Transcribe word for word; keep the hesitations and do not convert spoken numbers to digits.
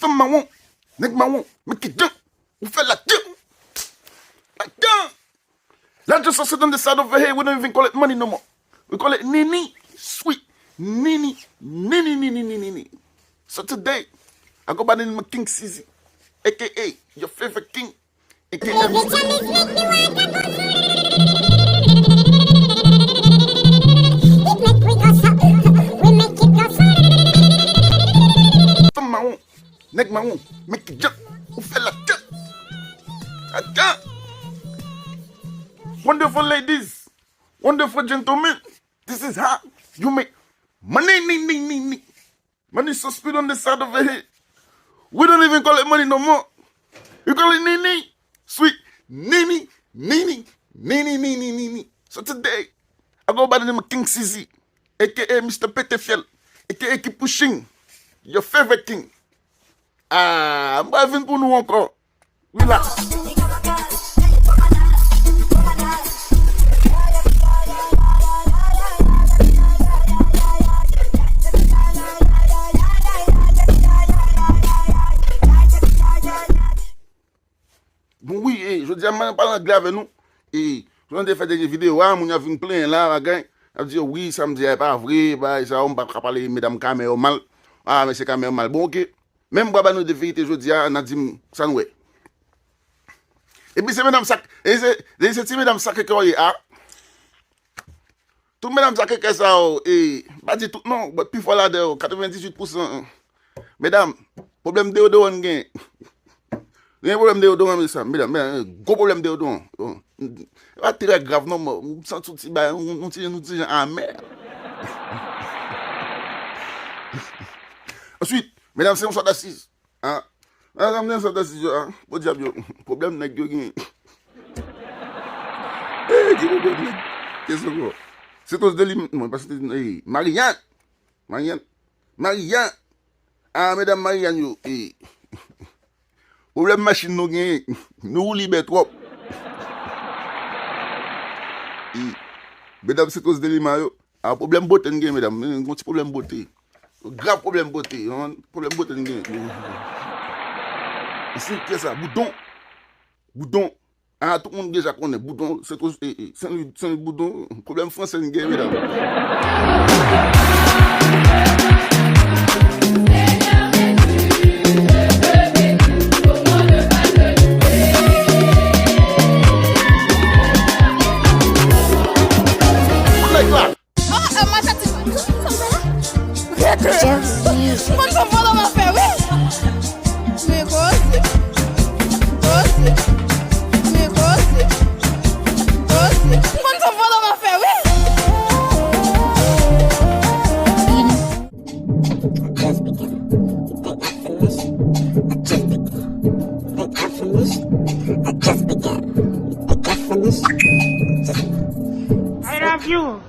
Fanm mawon, nèg mawon, men ki dan ou fè ladan. Ladan. Ladan, so sit on the side of your head, we don't even call it money no more. We call it nini, sweet. Nini, nini, nini, nini, nini. So today, I go by the name of King Sizzy, A K A your favorite king, A K A Mister Fanm mawon, nèg mawon, men ki jan ou fè ladan. Ladan. Wonderful ladies, wonderful gentlemen, this is how you make money, ni, ni, ni, ni. Money so sweet on the side of the head. We don't even call it money no more. We call it nini. Sweet. Nini. Nini. Nini, nini, nini. So today, I go by the name of King Sizzy, A K A Mister Petefyèl, A K A Keep Pushing, your favorite king. Ah, m pral vin pou nou ankò. Relax. Bon, wi, e, jodi a, m ap pale anglè avè nou. E, jan m te fè dènye videyo a, moun yo ap vin plenyen la, bagay. Y ap di, wi, sa m di a, e pa vre, bagay sa yo, m pa ka pale medam kamè yo mal. Ah, mesye kamè yo mal. Bon, oke. Men m pral ba nou de verite jodi a, n a di m sa n wè. Epi se medam sa, e se, e se ti medam sa ke kè w ye a. Tout medam sa ke kè sa yo, e, m pa di tout non, but pifò ladan yo, katrevendizuit pousan, medam, pwoblèm deyodoran n gen. Gen pwoblèm deyodoran, mesye, medam, medam, gwo pwoblèm deyodoran. Bon, e pa trè grav non, men m santi yon ti bagay, yon, yon ti, yon ti jan amè. Answit, medam, se yon sòt asiz. Ah, ah, sa m di sa ta si, ah, podyab yo, pwoblèm nèg yo gen. Eh, ki pwoblèm nèg? Kèso ankò? Setoz de li, mwen pa sete, eh, Marianne. Marianne. Marianne. Ah, medam Marianne yo, eh. Pwoblèm machin nou gen, nou libè twòp. Eh, medam Setoz de Lima yo, ah, pwoblèm bote n gen, medam. N gon ti pwoblèm bote. Grav pwoblèm bote. Yon pwoblèm bote n gen. Isit, kè sa, boudon. Boudon. Ah, tout moun deja konnen. Boudon, se tou, e, e, Sen Lwi, Sen Lwi boudon. Pwoblèm franse n gen, medam. Nèg la. Oh, eh, mwen fè ti, sa m fè la? Rete. Mwen konn sa vòlò m ap fè, wi. Men koze. Koze. Men koze. Koze. Mwen konn sa vòlò m ap fè, wi. Just began. You think I finish? I just began. Think I finish? I just began. You think I finish? Just I love you.